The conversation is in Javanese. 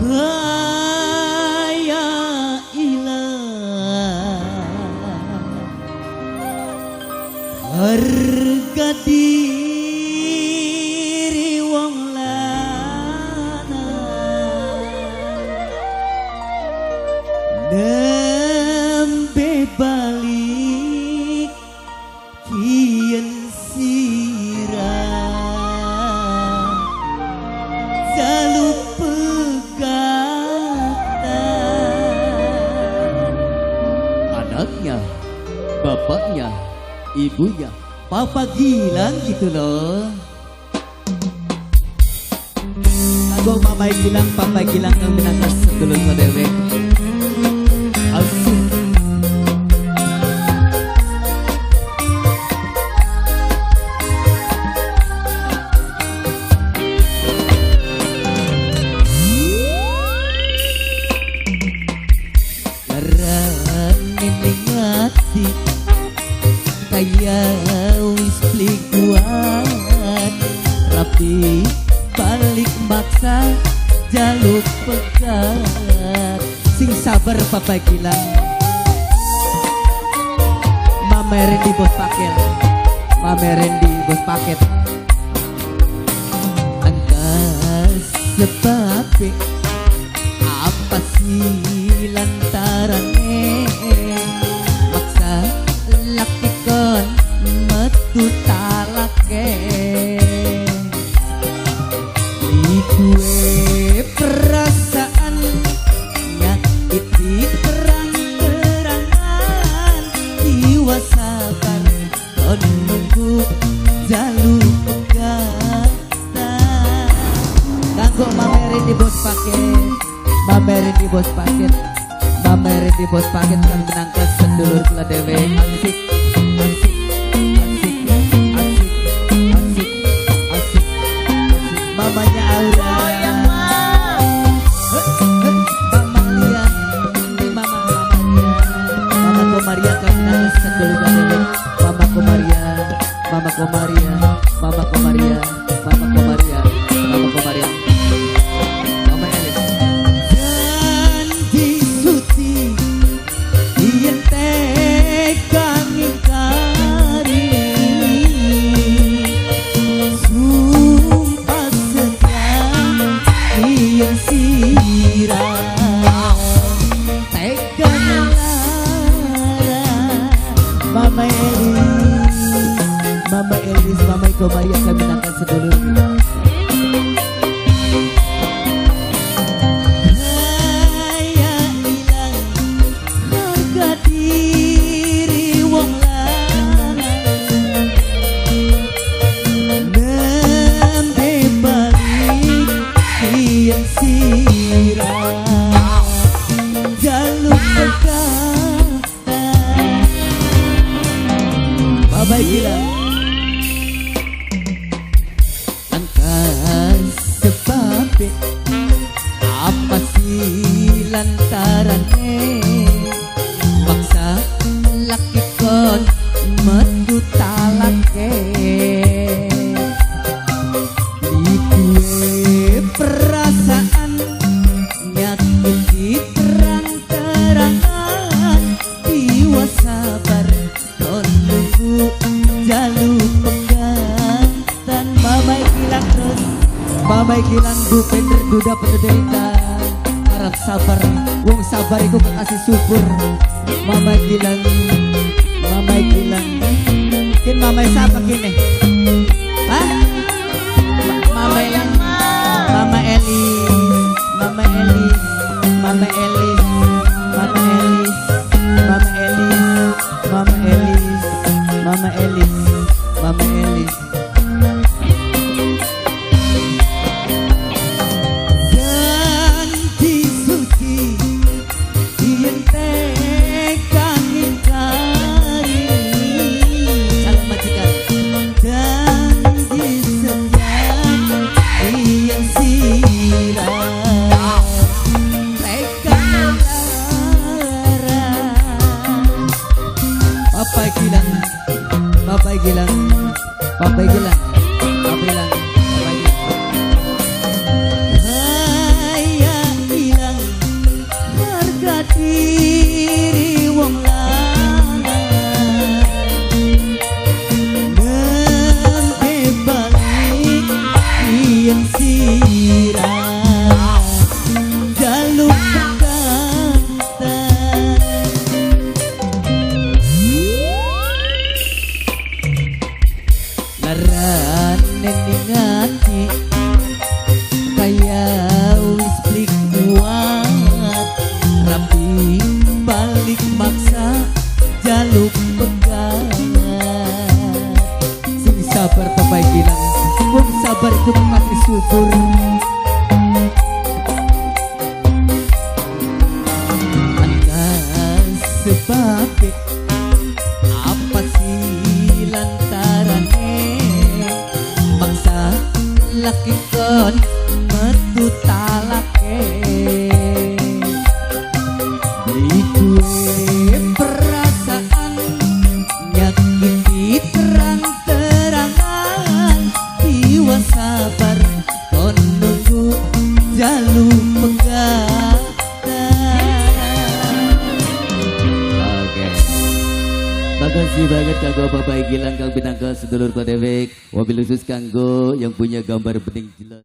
Kaya ilang harga diri wong lanang, nembe balik kian sirah jaluk pegatan. Anaknya, bapaknya, ibunya, Papa Gilang gitu loh. Kanggo Mama Gilang, Papa Gilang kang minangka sedulur dewek. Asik. Larane ning ati kaya wis beli kuat, rapi balik maksa jaluk pegat. Sing sabar Papa Gilang. Mama Randy bos paket, Mama Randy bos paket. Angka sebabe apa sih lantarane maksa laki kon metu talake. Duwe perasaan nyakiti terang-terangan, jiwa sabar kon nunggu jaluk pegatan. Kanggo Mama Randy bos paket, Mama Randy bos paket, Mama Randy bos paket kang minangka sedulur kula dhewe. Asik, asik, asik, asik, asik, asik, asik. Mamanya Aura. Mama Lia, ini Mama, Mama Lia, Mama Komaria kang minangka sedulur kula dhewe. Mama Komaria, Mama Komaria, Mama Komaria, Mama Komaria, Mama Komaria, Mama Elis. Janji suci yen teka ngingkari, sumpah setia yen sirah tega ngelara. Mama Elis, Mama Elis, Mama Iko Maria kami minangka sedulur. Kaya ilang harga diri wong lanang, nembe balik kian sirah jaluk pegatan. Bye Gilang. Angka sebabe apa sih lantarane maksa laki kon metu talake. Duwe perasaan nyakiti terang-terangan, jiwa sabar kon nunggu jaluk pegatan. Mama Gilang terus, Mama Gilang Bu Peter duda penderita. Harap sabar, wong sabar iku kekasih subur. Mama Gilang, Mama Gilang. Kin Mama siapa kini? Hah? Mama Elis, Mama Elis, Mama Elis, Mama Elis, Mama Elis, Mama Elis, Mama Elis, Mama Elis, Mama Elis. Janji suci yen teka ngingkari, salam majikan. Janji setia yen sirah teka ngelara. Papa Gilang, Papa Gilang, Papa Gilang, Papa Gilang, Papa Gilang. Kaya Larane ning ati kaya wis beli kuat, rapi balik maksa jaluk pegat. Sing sabar, Bapak Gilang. Wong sabar itu pasti subur. Angka sebab apa sih lantarane maksa laki kon metu talake? Beli duwe perasaan, nyakiti terang-terangan. Jiwa sabar kon nunggu jaluk pegatan. Oke. Makasih banget kanggo Bapak Gilang, kang pinangka sedulur kodewek, wabil khusus kanggo yang punya gambar bening jelas.